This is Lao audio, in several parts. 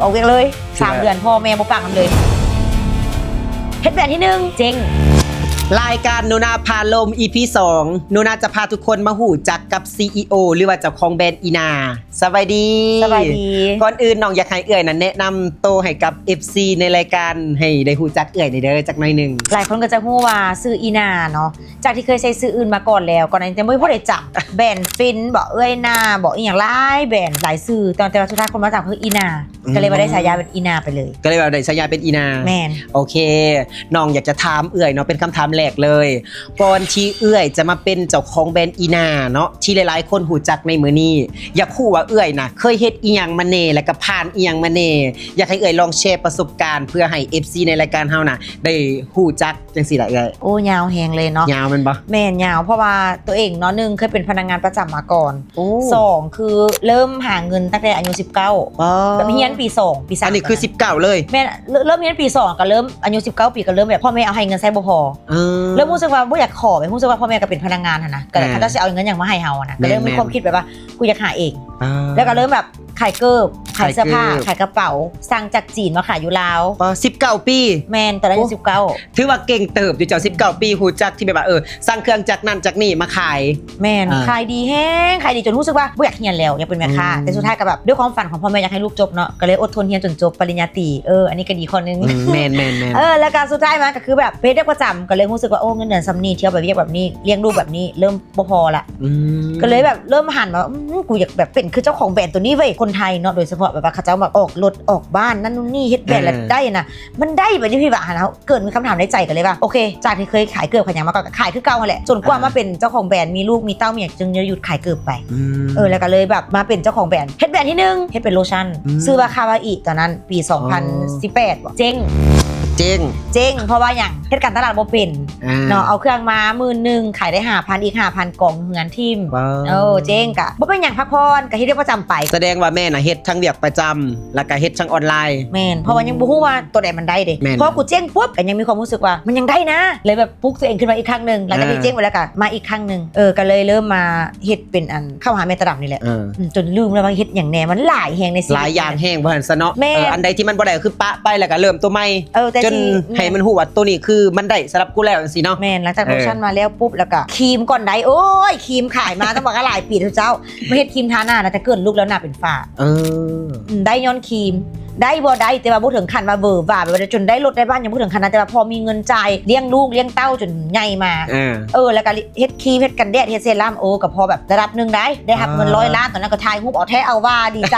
ອອກວຽກເລີຍ ສາມເດືອນ ພໍ່ແມ່ບໍ່ປາກນຳເລີຍ. ເຮັດແບນທີໜຶ່ງ ເຈັງ. ລາຍການໜູນາພາລົມ ອີພີສອງ ໜູນາຈະພາທຸກຄົນມາຮູ້ຈັກກັບ ຊີອີໂອ ຫຼືວ່າເຈົ້າຂອງແບນອີນາ. ສະບາຍດີ. ສະບາຍດີ. ກ່ອນອື່ນນ້ອງຢາກໃຫ້ເອື້ອຍນັ້ນແນະນຳໂຕໃຫ້ກັບ ເອັຟຊີ ໃນລາຍການໃຫ້ໄດ້ຮູ້ຈັກເອື້ອຍແດ່ເດີ ຈັກໜ້ອຍໜຶ່ງ. ຫຼາຍຄົນກໍຈະຮູ້ວ່າຊື່ອີນາເນາະ ຈາກທີ່ເຄີຍໃຊ້ຊື່ອື່ນມາກ່ອນແລ້ວ ກ່ອນໜ້ານີ້ຈະບໍ່ມີຜູ້ໃດຈຳ ແບນຟິນບໍ ເອື້ອຍນາບໍ ອີ່ຫຍັງຫຼາຍແບນຫຼາຍຊື່ ແຕ່ ແຕ່ວ່າສຸດທ້າຍຄົນມາຈຳຄືອີນາ ອືມ ກໍເລີຍວ່າໄດ້ສາຍາເປັນອີນາໄປເລີຍ. ກໍເລີຍວ່າໄດ້ສາຍາເປັນອີນາ. ແມ່ນ. ໂອເຄ ນ້ອງຢາກຈະຖາມເອື້ອຍເນາະ ເປັນຄຳຖາມແລກເລີຍ ກ່ອນທີ່ເອື້ອຍຈະມາເປັນເຈົ້າຂອງແບນອີນາເນາະ ທີ່ຫຼາຍໆຄົນຮູ້ຈັກໃນມື້ນີ້ ຢາກຮູ້ວ່າເອື້ອຍນະເຄີຍເຮັດອີ່ຫຍັງມາແດ່ ແລ້ວກໍຜ່ານອີ່ຫຍັງມາແດ່ ຢາກໃຫ້ເອື້ອຍລອງແຊປະສົບການ ເພື່ອໃຫ້ ເອັຟຊີ ໃນລາຍການເຮົານະໄດ້ຮູ້ຈັກ ຈັ່ງຊີ້ລະເອື້ອຍ. ໂອ້ ຍາວແຮງເລີຍເນາະ. ຍາວແມ່ນບໍ່? ແມ່ນ ຍາວ ເພາະວ່າຕົວເອງເນາະ ໜຶ່ງ ເຄີຍເປັນພະນັກງານປະຈຳມາກ່ອນ. ໂອ້ ສອງ ຄືເລີ່ມຫາເງິນຕັ້ງແຕ່ອາຍຸສິບເກົ້າ ແບບຮຽນປີສອງ ປີສາມ. ອັນນີ້ຄືສິບເກົ້າເລີຍ? ແມ່ນ ເລີ່ມຮຽນປີສອງ ກໍເລີ່ມອາຍຸສິບເກົ້າປີ ກໍເລີ່ມແບບພໍ່ແມ່ເອົາໃຫ້ເງິນໃຊ້ບໍ່ພໍ. ເອີ ເລີ່ມຮູ້ສຶກວ່າບໍ່ຢາກຂໍ ແບບຮູ້ສຶກວ່າພໍ່ແມ່ກໍເປັນພະນັກງານຫັ້ນນະ ກໍເຂົາເຈົ້າຊິເອົາເງິນຫຍັງມາໃຫ້ເຮົານະ ກໍເລີ່ມມີຄວາມຄິດແບບວ່າ ກູຢາກຫາເອງ ແລ້ວກໍເລີ່ມແບບຂາຍເກີບ ຂາຍເສື້ອຜ້າ ຂາຍກະເປົາ ສັ່ງຈາກຈີນມາຂາຍຢູ່ລາວ. ປາ ສິບເກົ້າປີ. ແມ່ນ ຕອນນັ້ນອາຍຸສິບເກົ້າ. ຖືວ່າເກັ່ງເຕີບຢູ່ເຈົ້າ ສິບເກົ້າປີ ຮູ້ຈັກທີ່ແບບວ່າ ເອີ ສັ່ງເຄື່ອງຈາກນັ້ນຈາກນີ້ມາຂາຍ. ແມ່ນ. ຂາຍດີແຮງ ຂາຍດີຈົນຮູ້ສຶກວ່າບໍ່ຢາກຮຽນແລ້ວ ຢາກເປັນແມ່ຄ້າ. ແຕ່ສຸດທ້າຍກໍແບບດ້ວຍຄວາມຝັນຂອງພໍ່ແມ່ ຢາກໃຫ້ລູກຈົບເນາະ ກໍເລີຍອົດທົນຮຽນຈົນຈົບປະລິນຍາຕີ. ເອີ ອັນນີ້ກໍດີຂໍ້ໜຶ່ງ. ແມ່ນໆໆ. ເອີ ແລ້ວກໍສຸດທ້າຍມາກໍຄືແບບໄປເຮັດວຽກປະຈຳ ກໍເລີຍຮູ້ສຶກວ່າ ໂອ້ ເງິນເດືອນສ່ຳນີ້ ທຽວໄປວຽກແບບນີ້ ລ້ຽງລູກແບບນີ້ ເລີ່ມ ບໍ່ພໍລະ. ອືມ ກໍເລີຍແບບເລີ່ມຫັນວ່າ ອືມ ກູຢາກແບບເປັນຄືເຈົ້າຂອງແບຣນໂຕນີ້ເວີ້ຍ. ຄົນໄທເນາະ ໂດຍສະເພາະແບບວ່າເຂົາເຈົ້າແບບອອກລົດອອກບ້ານນັ້ນນູ້ນນີ້ ເຮັດແບຣນແລ້ວໄດ້ຫັ້ນນະ ມັນໄດ້ບາດນີ້ ພີ່ວ່າຫັ້ນ ເຮົາເກີດມີຄຳຖາມໃນໃຈ ກໍເລີຍວ່າ ໂອເຄ ຈາກທີ່ເຄີຍຂາຍເກີບຂາຍຫຍັງມາກ່ອນ ກໍຂາຍຄືເກົ່າຫັ້ນແຫຼະ ຈົນກວ່າມາເປັນເຈົ້າຂອງແບຣນ ມີລູກມີເຕົ້າມີຫຍັງ ຈຶ່ງໄດ້ຢຸດຂາຍເກີບໄປ. ອືມ ເອີ ແລ້ວກໍເລີຍແບບມາເປັນເຈົ້າຂອງແບຣນ ເຮັດແບຣນທີໜຶ່ງ ເຮັດເປັນໂລຊັນ ຊື່ວ່າຄາວາອິ ຕອນນັ້ນ ປີສອງພັນສິບແປດບໍ ເຈັງ ເຈັງ ເຈັງ ເພາະວ່າຫຍັງ ເຮັດການຕະຫຼາດບໍ່ເປັນເນາະ ເອົາເຄື່ອງມາໝື່ນໜຶ່ງ ຂາຍໄດ້ຫ້າພັນ ອີກຫ້າພັນກອງເຮືອນຖິ້ມ. ເອີ ເຈັງ ກະບໍ່ເປັນຫຍັງ ພັກຜ່ອນ ກະເຮັດວຽກປະຈຳໄປ. ສະແດງວ່າແມ່ນະເຮັດທັງວຽກປະຈຳ ແລ້ວກະເຮັດທັງອອນລາຍ. ແມ່ນ ເພາະວ່າຍັງບໍ່ຮູ້ວ່າໂຕໃດມັນໄດ້ເດ້. ແມ່ນ ພໍກູເຈັງປຸບ ກະຍັງມີຄວາມຮູ້ສຶກວ່າມັນຍັງໄດ້ນະ ເລີຍແບບປຸກຕົວເອງຂຶ້ນມາອີກຄັ້ງໜຶ່ງ ຫຼັງຈາກທີ່ເຈັງໄປແລ້ວກະມາອີກຄັ້ງໜຶ່ງ. ເອີ ກະເລີຍເລີ່ມມາເຮັດ ເປັນອັນເຂົ້າຫາແມ່ຕະດຳນີ້ແຫຼະ. ເອີ ອືມ ຈົນລືມແລ້ວວ່າເຮັດຫຍັງແດ່ ມັນຫຼາຍແຮງໃນຊີວິດ ຫຼາຍຢ່າງແຮງວ່າຊັ້ນຊະເນາະ. ແມ່ນ ເອີ ອັນໃດທີ່ມັນບໍ່ໄດ້ກໍຄືປະໄປ ແລ້ວກໍເລີ່ມໂຕໃໝ່ ເອີ ຈົນໃຫ້ມັນຮູ້ວ່າໂຕນີ້ຄືມັນໄດ້ສຳລັບກູແລ້ວ ຈັ່ງຊີ້ເນາະ. ແມ່ນ ຫຼັງຈາກໂລຊັນມາແລ້ວປຸບ ແລ້ວກໍຄຣີມກ່ອນໄດ້ ໂອ້ຍ ຄຣີມຂາຍມາຕັ້ງບັກຫຼາຍປີແລ້ວເຈົ້າ ມາເຮັດຄຣີມທາໜ້ານະ ແຕ່ເກີດລູກແລ້ວໜ້າເປັນຝ້າ. ເອີ ອືມ ໄດ້ຍ້ອນຄຣີມ ໄດ້ບໍ່ໄດ້ ແຕ່ວ່າບໍ່ເຖິງຂັ້ນວ່າເວີຫວາ ແບບວ່າຈົນໄດ້ລົດໄດ້ບ້ານ ຍັງບໍ່ເຖິງຂະໜາດ ແຕ່ວ່າພໍມີເງິນຈ່າຍ ລ້ຽງລູກລ້ຽງເຕົ້າຈົນໃຫຍ່ມາ. ເອີ ເອີ ແລ້ວກໍເຮັດຄຣີມ ເຮັດກັນແດດ ເຮັດເຊຣັມ ໂອ້ ກໍພໍແບບລະດັບໜຶ່ງໄດ້ ໄດ້ຮັບເງິນ ອ່າ ຮ້ອຍລ້ານ ຕອນນັ້ນກໍຖ່າຍຮູບເອົາແທ້ເອົາວ່າ ດີໃຈ.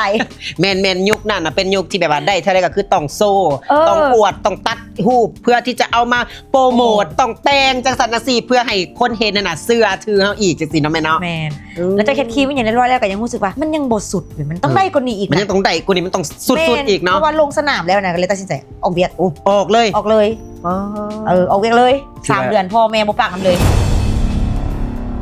ແມ່ນໆ ຍຸກນັ້ນນະເປັນຍຸກທີ່ແບບວ່າໄດ້ເທົ່າໃດກໍຄືຕ້ອງໂຊ ເອີ ຕ້ອງອວດ ຕ້ອງຕັດຮູບ ເພື່ອທີ່ຈະເອົາມາໂປຣໂມດ ໂປຣໂມດ ຕ້ອງແຕ່ງຈັ່ງຊັ້ນຈັ່ງຊີ້ ເພື່ອໃຫ້ຄົນເຫັນຫັ້ນນະເຊື່ອຖືເຮົາອີກ ຈັ່ງຊີ້ເນາະແມ່ເນາະ. ແມ່ນ. ເອີ ຫຼັງຈາກເຮັດຄຣີມອີ່ຫຍັງຮຽບຮ້ອຍແລ້ວ ກໍຍັງຮູ້ສຶກວ່າມັນຍັງບໍ່ສຸດເວີ້ຍ ມັນຕ້ອງໄດ້ກວ່ານີ້ອີກນະ ມັນຍັງຕ້ອງໄດ້ກວ່ານີ້ ມັນຕ້ອງສຸດໆອີກເນາະ. ເພາະວ່າລົງສະໜາມແລ້ວນະ ກໍເລີຍຕັດສິນໃຈອອກວຽກ. ໂອ້ ອອກເລີຍ? ອອກເລີຍ. ອໍ ເອີ ອອກວຽກເລີຍ ສາມເດືອນ ພໍ່ແມ່ບໍ່ປາກນຳເລີຍ.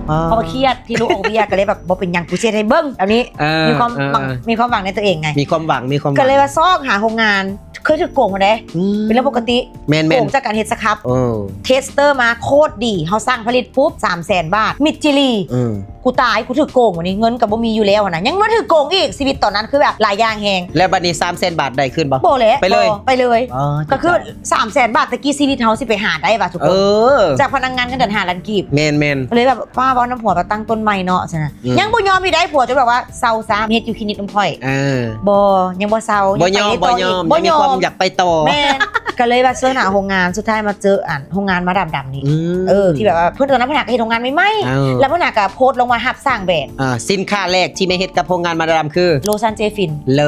ອໍ ເພາະວ່າຄຽດທີ່ລູກອອກວຽກ ກໍເລີຍແບບບໍ່ເປັນຫຍັງ ກູເຊັດໃຫ້ເບິ່ງ ແບບນີ້. ເອີ ມີຄວາມຫວັງ ເອີ ມີຄວາມຫວັງໃນຕົວເອງໄງ ມີຄວາມຫວັງ ມີຄວາມຫວັງ ກໍເລີຍວ່າຊອກຫາໂຮງງານ ເຄີຍຖືກໂກງມາເດ້ ອືມ ເປັນເລື່ອງປົກກະຕິ. ແມ່ນໆ ໂກງຈາກການເຮັດສະຄັບ. ເອີ ເທສເຕີມາໂຄດດີ ເຮົາສັ່ງຜະລິດປຸບ ສາມແສນບາດ ມິດຈີລີ. ເອີ ກູຕາຍ ກູຖືກໂກງ ບາດນີ້ເງິນກໍບໍ່ມີຢູ່ແລ້ວຫັ້ນນະ ຍັງມາຖືກໂກງອີກ. ຊີວິດຕອນນັ້ນຄືແບບຫຼາຍຢ່າງແຮງ. ແລ້ວບາດນີ້ ສາມແສນບາດໄດ້ຄືນບໍ່? ບໍ່ແຫຼະ ໄປເລີຍ ບໍ່ ໄປເລີຍ. ອໍ ກໍຄື ເອີ ສາມແສນບາດ ແຕ່ກີ້ຊີວິດເຮົາຊິໄປຫາໄດ້ຫວາ ທຸກຄົນ? ເອີ ຈາກພະນັກງານເງິນເດືອນຫ້າລ້ານກີບ. ແມ່ນໆ ກໍເລີຍແບບ ປ້າ ເວົ້ານຳຜົວວ່າຕັ້ງຕົ້ນໃໝ່ເນາະ ຊັ້ນນະ. ອືມ ຍັງບໍ່ຍອມອີກໄດ້ ຜົວຈົນແບບວ່າ ເຊົາຊະ ເຮັດຢູ່ຄລີນິກນ້ຳຂ້ອຍ. ເອີ ບໍ່ ຍັງບໍ່ເຊົາ ບໍ່ຍອມ ບໍ່ຍອມ ຍັງມີຄວາມຢາກໄປຕໍ່. ແມ່ນ ກໍເລີຍວ່າເຊີນຫາໂຮງງານ ສຸດທ້າຍມາເຈີອັນໂຮງງານມາດາມດຳນີ້. ອືມ ເອີ ທີ່ແບບວ່າເພິ່ນຕອນນັ້ນເພິ່ນຫາກໍເຮັດໂຮງງານໃໝ່ໆ. ເອີ ແລ້ວເພິ່ນຫາກໍໂພສລົງວ່າຮັບສ້າງແບຣນ. ອ່າ ສິນຄ້າແລກທີ່ແມ່ເຮັດກັບໂຮງງານມາດາມຄື ໂລຊັນເຈຟິນ. ເລ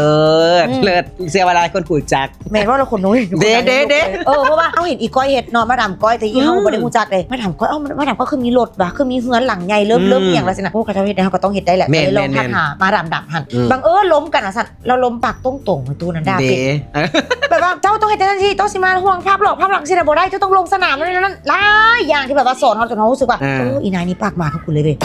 ີດ ອືມ ເລີດ ເຊື່ອວ່າຫຼາຍຄົນຮູ້ຈັກ. ແມ່ນ ເວົ້າແລ້ວຂົນລຸກ. ເດ້ໆໆ ເອີ ເພາະວ່າເຮົາເຫັນອີກ້ອຍເຮັດເນາະ ມາດາມກ້ອຍ ແຕ່ອີເຮົາ ອືມ ບໍ່ໄດ້ຮູ້ຈັກເດ້. ມາດາມກ້ອຍ ເອົ້າ ມາດາມກ້ອຍຄືມີລົດຫວາ ຄືມີເຮືອນຫຼັງໃຫຍ່ ເລີ່ມ ອືມ ເລີ່ມອີ່ຫຍັງແລ້ວຊີ້ນະ. ໂອ້ ຄັນເຮົາເຮັດໄດ້ ເຮົາກໍຕ້ອງເຮັດໄດ້ແຫຼະ. ແມ່ນໆໆ ກໍເລີຍລອງທັກຫາມາດາມດຳຫັ້ນ. ອືມ ບັງເອີນລົມກັນວ່າຊັ້ນ ລາວລົມປາກຕົງໆ ໄປຕູ້ນັ້ນດ່າປິດ ເດ້ ແບບວ່າ ເຈົ້າຕ້ອງເຮັດຈັ່ງຊັ້ນຊີ້ ເຈົ້າຊິມາຫ່ວງພາບຫຼອກພາບຫຼັງຊີ້ນະ ບໍ່ໄດ້ ເຈົ້າຕ້ອງລົງສະໜາມ ນັ້ນ ນັ້ນ ຫຼາຍຢ່າງທີ່ແບບວ່າສອນເຮົາ ຈົນເຮົາຮູ້ສຶກວ່າ ເອີ ອີນາຍນີ້ປາກໝາກກັບກູເລີຍເວີ້ຍ.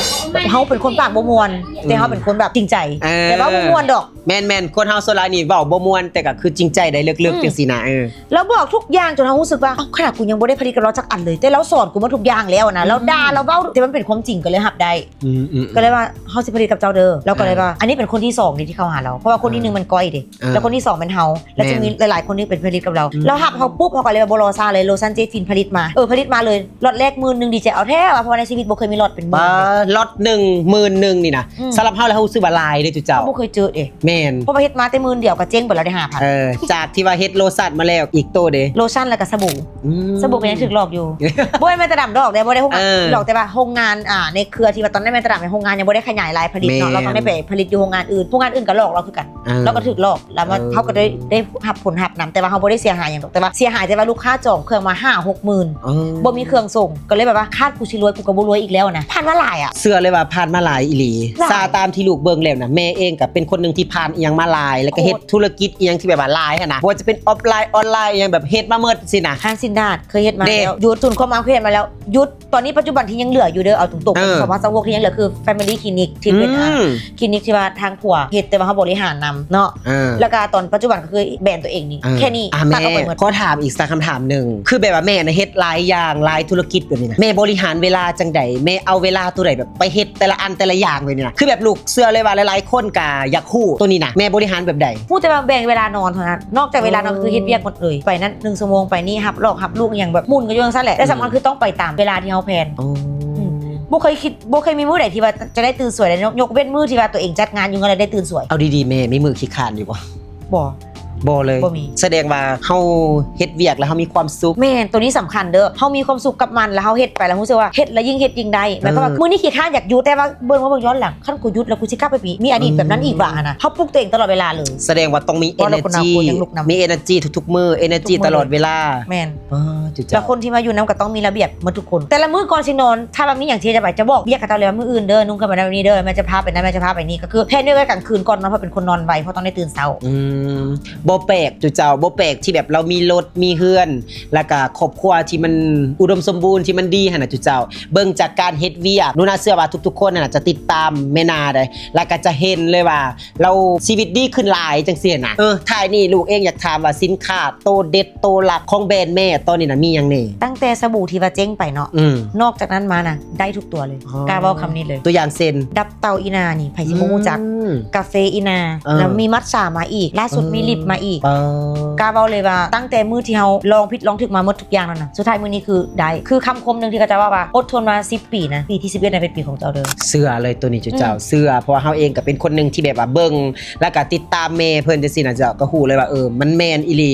ເຮົາເປັນຄົນປາກບໍ່ມ່ວນ ອືມ ແຕ່ເຮົາເປັນຄົນແບບຈິງໃຈ ເອີ ແຕ່ເວົ້າບໍ່ມ່ວນດອກ. ແມ່ນໆ ຄົນເຮົາສ່ວນຫຼາຍນີ້ເວົ້າບໍ່ມ່ວນ ແຕ່ກໍຄືຈິງໃຈໄດ້ເລິກໆ ອືມ ຈັ່ງຊີ້ນະ. ເອີ ລາວບອກທຸກຢ່າງຈົນເຮົາຮູ້ສຶກວ່າ ເອົ້າ ຂະໜາດກູຍັງບໍ່ໄດ້ຜະລິດກັບລາວຈັກອັນເລີຍ ແຕ່ລາວສອນກູໝົດທຸກຢ່າງແລ້ວນະ ອືມ ລາວດ່າ ລາວເວົ້າ ແຕ່ມັນເປັນຄວາມຈິງ ກໍເລີຍຮັບໄດ້. ອືມໆໆ ກໍເລີຍວ່າ ເຮົາຊິຜະລິດກັບເຈົ້າເດີ. ລາວກໍເລີຍວ່າ ອ່າ ອັນນີ້ເປັນຄົນທີສອງເດ້ທີ່ເຂົ້າຫາລາວ ເພາະວ່າຄົນທີໜຶ່ງ ອ່າ ມັນກ້ອຍເດ້ ອ່າ ແລ້ວຄົນທີສອງແມ່ນເຮົາ ແລ້ວຈະມີ ແມ່ນ ຫຼາຍໆຄົນທີ່ເປັນຜະລິດກັບລາວ ອືມ ລາວຮັບເຮົາປຸບ ເຮົາກໍເລີຍວ່າບໍ່ລໍຊ້າເລີຍ ໂລຊັນເຈຟິນຜະລິດມາ ເອີ ຜະລິດມາເລີຍ ລັອດແລກໝື່ນໜຶ່ງ ດີໃຈເອົາແທ້ວ່າ ເພາະວ່າໃນຊີວິດບໍ່ເຄີຍມີລັອດເປັນໝື່ນເລີຍ ລັອດໜຶ່ງໝື່ນໜຶ່ງນີ້ນະ ອືມ ສຳລັບເຮົາແລ້ວ ເຮົາຮູ້ສຶກວ່າຫຼາຍເດ້ຈຸເຈົ້າ ເຮົາບໍ່ເຄີຍເຈີເດ້. ແມ່ນ ເພາະວ່າເຮັດມາແຕ່ໝື່ນດຽວກໍເຈັງໄປແລ້ວເດ້ຫ້າພັນ. ເອີ ຈາກທີ່ວ່າເຮັດໂລຊັນມາແລ້ວ ອີກໂຕເດ້ ໂລຊັນແລ້ວກໍສະບູ ອືມ ສະບູກໍຍັງຖືກຫຼອກຢູ່ ບໍ່ແມ່ນແມ່ນແຕ່ດຳດອກເດ້ ບໍ່ໄດ້ໂຮງງານ ເອີ ຫຼອກ ແຕ່ວ່າໂຮງງານ ອ່າ ໃນເຄື່ອທີ່ວ່າຕອນນັ້ນແມ່ນແຕ່ດຳໃນໂຮງງານຍັງບໍ່ໄດ້ຂະຫຍາຍລາຍຜະລິດເນາະ ແມ່ນ ລາວຕ້ອງໄດ້ໄປຜະລິດຢູ່ໂຮງງານອື່ນ ໂຮງງານອື່ນກໍຫຼອກລາວຄືກັນ ເອີ ລາວກໍຖືກຫຼອກ ແລ້ວມາ ເອີ ເຮົາກໍໄດ້ ໄດ້ຮັບຜົນຮັບນຳ ແຕ່ວ່າເຮົາບໍ່ໄດ້ເສຍຫາຍຫຍັງດອກ ແຕ່ວ່າເສຍຫາຍແຕ່ວ່າລູກຄ້າຈອງເຄື່ອງມາຫ້າຫົກໝື່ນ ເອີ ບໍ່ມີເຄື່ອງສົ່ງ ກໍເລີຍແບບວ່າຄາດກູຊິລວຍ ກູກໍບໍ່ລວຍອີກແລ້ວນະ ຜ່ານມາຫຼາຍອະ ເຊື່ອເລີຍວ່າຜ່ານມາຫຼາຍອີ່ຫຼີ ຫຼາຍ ຊາຕາມທີ່ລູກເບິ່ງແລ້ວນະ ແມ່ເອງກໍເປັນຄົນໜຶ່ງທີ່ຜ່ານອີ່ຫຍັງມາຫຼາຍ ແລ້ວກໍເຮັດ ໂຄດ ທຸລະກິດອີ່ຫຍັງທີ່ແບບວ່າຫຼາຍຫັ້ນນະ ບໍ່ວ່າຈະເປັນອອບລາຍ ອອນລາຍ ອີ່ຫຍັງແບບເຮັດມາໝົດຊີ້ນະ ຮ້ານຊີ້ນດາດເຄີຍເຮັດມາແລ້ວ ຢຸດ ສູນຄວາມງາມເຄີຍເຮັດມາແລ້ວ ຢຸດ ຕອນນີ້ປັດຈຸບັນທີ່ຍັງເຫຼືອຢູ່ເດີ ເອົາຕົງໆ ເອີ ສອງພັນຊາວຫົກ ທີ່ຍັງເຫຼືອຄື Family Clinic ທີ່ເປັນ ອືມ ອ່າ ຄລີນິກທີ່ວ່າທາງຜົວເຮັດ ແຕ່ວ່າເຮົາບໍລິຫານນຳເນາະ ເອີ ແລ້ວກໍຕອນປັດຈຸບັນກໍຄືແບຣນຕົວເອງນີ້ ເອີ ແຄ່ນີ້ ອ່າ ຕັດອອກໄປໝົດ. ແມ່ ຂໍຖາມອີກສັກຄຳຖາມໜຶ່ງ ຄືແບບວ່າແມ່ນະເຮັດຫຼາຍຢ່າງ ຫຼາຍທຸລະກິດແບບນີ້ນະ ແມ່ບໍລິຫານເວລາຈັ່ງໃດ? ແມ່ເອົາເວລາໂຕໃດແບບໄປເຮັດແຕ່ລະອັນແຕ່ລະຢ່າງແບບນີ້ນະ? ຄືແບບລູກເຊື່ອເລີຍວ່າຫຼາຍໆຄົນກໍຢາກຮູ້ໂຕນີ້ນະ ແມ່ບໍລິຫານແບບໃດ? ຮູ້ແຕ່ວ່າແບ່ງເວລານອນເທົ່ານັ້ນ ນອກຈາກເວລານອນ ເອີ ຄືເຮັດວຽກໝົດເລີຍ ໄປນັ້ນໜຶ່ງຊົ່ວໂມງ ໄປນີ້ຮັບລອກຮັບລູກອີ່ຫຍັງ ແບບໝຸ່ນກັນຢູ່ຈັ່ງຊັ້ນແຫຼະ ແຕ່ສຳຄັນ ອືມ ຄືຕ້ອງໄປຕາມເວລາທີ່ເຮົາແພນ. ອໍ ອືມ ບໍ່ເຄີຍຄິດ ບໍ່ເຄີຍມີມື້ໃດທີ່ວ່າຈະ ຈະໄດ້ຕື່ນສວຍເລີຍ ຍົກເວັ້ນມື້ທີ່ວ່າຕົວເອງຈັດງານຢູ່ເຮືອນແລ້ວໄດ້ຕື່ນສວຍ. ເອົາດີໆ ແມ່ ມີມື້ຂີ້ຄ້ານຢູ່ບໍ່? ບໍ່ ບໍ່ເລີຍ ບໍ່ມີ. ສະແດງວ່າເຮົາເຮັດວຽກແລ້ວເຮົາມີຄວາມສຸກ. ແມ່ນ ໂຕນີ້ສຳຄັນເດີ ເຮົາມີຄວາມສຸກກັບມັນ ແລ້ວເຮົາເຮັດໄປແລ້ວຮູ້ສຶກວ່າເຮັດແລ້ວຍິ່ງເຮັດຍິ່ງໄດ້ ເອີ ໝາຍຄວາມວ່າມື້ນີ້ຂີ້ຄ້ານຢາກຢຸດ ແຕ່ວ່າເບິ່ງມາເບິ່ງຍ້ອນຫຼັງ ຄັນກູຢຸດແລ້ວກູຊິກັບໄປມີ ມີອະດີດແບບນັ້ນອີກຫວາຫັ້ນນະ ເຮົາປຸກຕົວເອງຕະຫຼອດເວລາເລີຍ. ສະແດງວ່າຕ້ອງມີ ເອີເນັດຈີ ມີເອເນັດຈີທຸກໆມື້ ເອເນັດຈີຕະຫຼອດເວລາ. ແມ່ນ ອໍ ຈຸເຈົ້າ ແລ້ວຄົນທີ່ມາຢູ່ນຳກໍຕ້ອງມີລະບຽບໝົດທຸກຄົນ ແຕ່ລະມື້ກ່ອນຊິນອນ ຖ້າວ່າມີຫຍັງທີ່ຈະໄປ ຈະບອກວຽກເຂົາເຈົ້າເລີຍວ່າ ມື້ອື່ນເດີ ນຸ່ງເຄື່ອງແບບນັ້ນແບບນີ້ເດີ ແມ່ຈະພາໄປນັ້ນ ແມ່ຈະພາໄປນີ້ ກໍຄືແພນວຽກໄວ້ກາງຄືນກ່ອນນອນ ເພາະເປັນຄົນນອນໄວ ເພາະຕ້ອງໄດ້ຕື່ນເຊົ້າ. ອືມ ບໍ່ແປກຈຸເຈົ້າ ບໍ່ແປກທີ່ແບບລາວມີລົດມີເຮືອນ ແລ້ວກໍຄອບຄົວທີ່ມັນອຸດົມສົມບູນ ທີ່ມັນດີຫັ້ນນະຈຸເຈົ້າ. ເບິ່ງຈາກການເຮັດວຽກ ໜູນາເຊື່ອວ່າທຸກໆຄົນຫັ້ນນະຈະຕິດຕາມແມ່ນາໄດ໋ ແລ້ວກໍຈະເຫັນເລີຍວ່າ ລາວຊີວິດດີຂຶ້ນຫຼາຍຈັ່ງຊີ້ນະ. ເອີ ທ້າຍນີ້ລູກເອງຢາກຖາມວ່າ ສິນຄ້າໂຕເດັດໂຕຫຼັກຂອງແບຣນແມ່ຕອນນີ້ນະມີຫຍັງແດ່? ຕັ້ງແຕ່ສະບູທີ່ວ່າເຈັງໄປເນາະ ອືມ ນອກຈາກນັ້ນມານະໄດ້ທຸກຕົວເລີຍ. ອໍ ກ້າເວົ້າຄຳນີ້ເລີຍ ຕົວຢ່າງເຊັ່ນ ດັບເຕົາອີ່ນານີ້ ໃຜຊິບໍ່ຮູ້ຈັກ ອືມ ກາເຟອີ່ນາ ເອີ ແລ້ວມີມັດສາມາອີກ ລ່າສຸດ ເອີ ມີລິບມາອີກ. ອໍ ກ້າເວົ້າເລີຍວ່າ ຕັ້ງແຕ່ມື້ທີ່ເຮົາລອງຜິດລອງຖືກມາໝົດທຸກຢ່າງແລ້ວນະ ສຸດທ້າຍມື້ນີ້ຄືໄດ້ ຄືຄຳຄົມໜຶ່ງທີ່ເຂົາເຈົ້າເວົ້າວ່າ ອົດທົນມາສິບປີນະ ປີທີສິບເອັດນະເປັນປີຂອງເຈົ້າເດີ. ເຊື່ອເລີຍໂຕນີ້ຈຸເຈົ້າ ອືມ ເຊື່ອ ເພາະວ່າເຮົາເອງກໍເປັນຄົນໜຶ່ງທີ່ແບບວ່າເບິ່ງ ແລ້ວກໍຕິດຕາມແມ່ເພິ່ນຈັ່ງຊີ້ນະເຈົ້າ ກໍຮູ້ເລີຍວ່າ ເອີ ມັນແມ່ນອີ່ຫຼີ.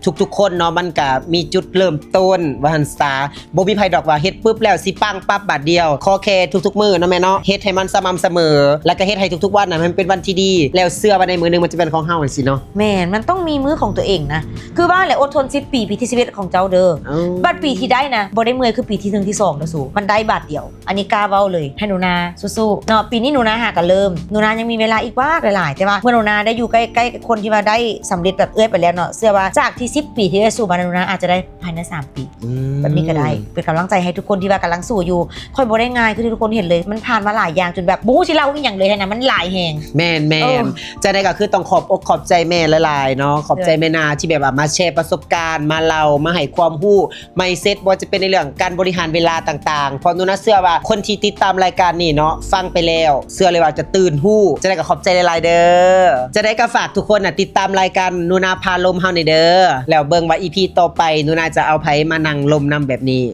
ທຸກໆຄົນເນາະ ມັນກະມີຈຸດເລີ່ມຕົ້ນວ່າຊັ້ນຊະ ບໍ່ມີໃຜດອກວ່າເຮັດປຶບແລ້ວຊິປັງປັບບາດດຽວ. ຂໍແຄ່ທຸກໆມື້ເນາະແມ່ເນາະ ເຮັດໃຫ້ມັນສະໝ່ຳສະເໝີ ແລ້ວກະເຮັດໃຫ້ທຸກໆວັນນະ ມັນເປັນວັນທີ່ດີ ແລ້ວເຊື່ອວ່າໃນມື້ໜຶ່ງມັນຈະເປັນຂອງເຮົາຈັ່ງຊີ້ເນາະ. ແມ່ນ ມັນຕ້ອງມີມື້ຂອງຕົວເອງນະ ຄືວ່າແຫຼະ ອົດທົນສິບປີ ປີທີສິບເອັດຂອງເຈົ້າເດີ. ເອີ ບັດປີທີ່ໄດ້ນະ ບໍ່ໄດ້ເມື່ອຍຄືປີທີໜຶ່ງ ທີສອງເດີສູ ມັນໄດ້ບາດດຽວ. ອັນນີ້ກ້າເວົ້າເລີຍ ໃຫ້ໜູນາສູ້ໆເນາະ. ປີນີ້ໜູນາຫາກະເລີ່ມ ໜູນາຍັງມີເວລາອີກບັກຫຼາຍໆ ແຕ່ວ່າເມື່ອໜູນາໄດ້ຢູ່ໃກ້ໆຄົນທີ່ວ່າໄດ້ສຳເລັດແບບເອື້ອຍໄປແລ້ວເນາະ ເຊື່ອວ່າຈາກທີ່ສິບປີທີ່ເອື້ອຍສູ້ມາ ໜູນາອາດຈະໄດ້ພາຍໃນສາມປີ. ອືມ ແບບນີ້ກໍໄດ້ ເປັນກຳລັງໃຈໃຫ້ທຸກຄົນທີ່ວ່າກຳລັງສູ້ຢູ່. ຂ້ອຍບໍ່ໄດ້ງ່າຍ ຄືທີ່ທຸກຄົນເຫັນເລີຍ ມັນຜ່ານມາຫຼາຍຢ່າງ ຈົນແບບບໍ່ຮູ້ຊິເລົ່າອີ່ຫຍັງເລີຍຫັ້ນນະ ມັນຫຼາຍແຮງ. ແມ່ນໆ ເອີ ຈັ່ງໃດກໍຄືຕ້ອງຂອບອົກຂອບໃຈແມ່ຫຼາຍໆເນາະ ຂອບໃຈແມ່ນາທີ່ແບບວ່າມາແຊປະສົບການ ມາເລົ່າ ມາໃຫ້ຄວາມຮູ້ ໄມເຊັດ ບໍ່ວ່າຈະເປັນໃນເລື່ອງການບໍລິຫານເວລາຕ່າງໆ ເພາະໜູນາເຊື່ອວ່າຄົນທີ່ຕິດຕາມລາຍການນີ້ເນາະ ຟັງໄປແລ້ວ ເຊື່ອເລີຍວ່າຈະຕື່ນຮູ້. ຈັ່ງໃດກໍຂອບໃຈຫຼາຍໆເດີ. ຈັ່ງໃດກໍຝາກທຸກຄົນນະ ຕິດຕາມລາຍການໜູນາພາລົມເຮົານີ້ເດີ ແລ້ວເບິ່ງວ່າອີພີຕໍ່ໄປ ໜູນາຈະເອົາໃຜມານັ່ງລົມນຳແບບນີ້.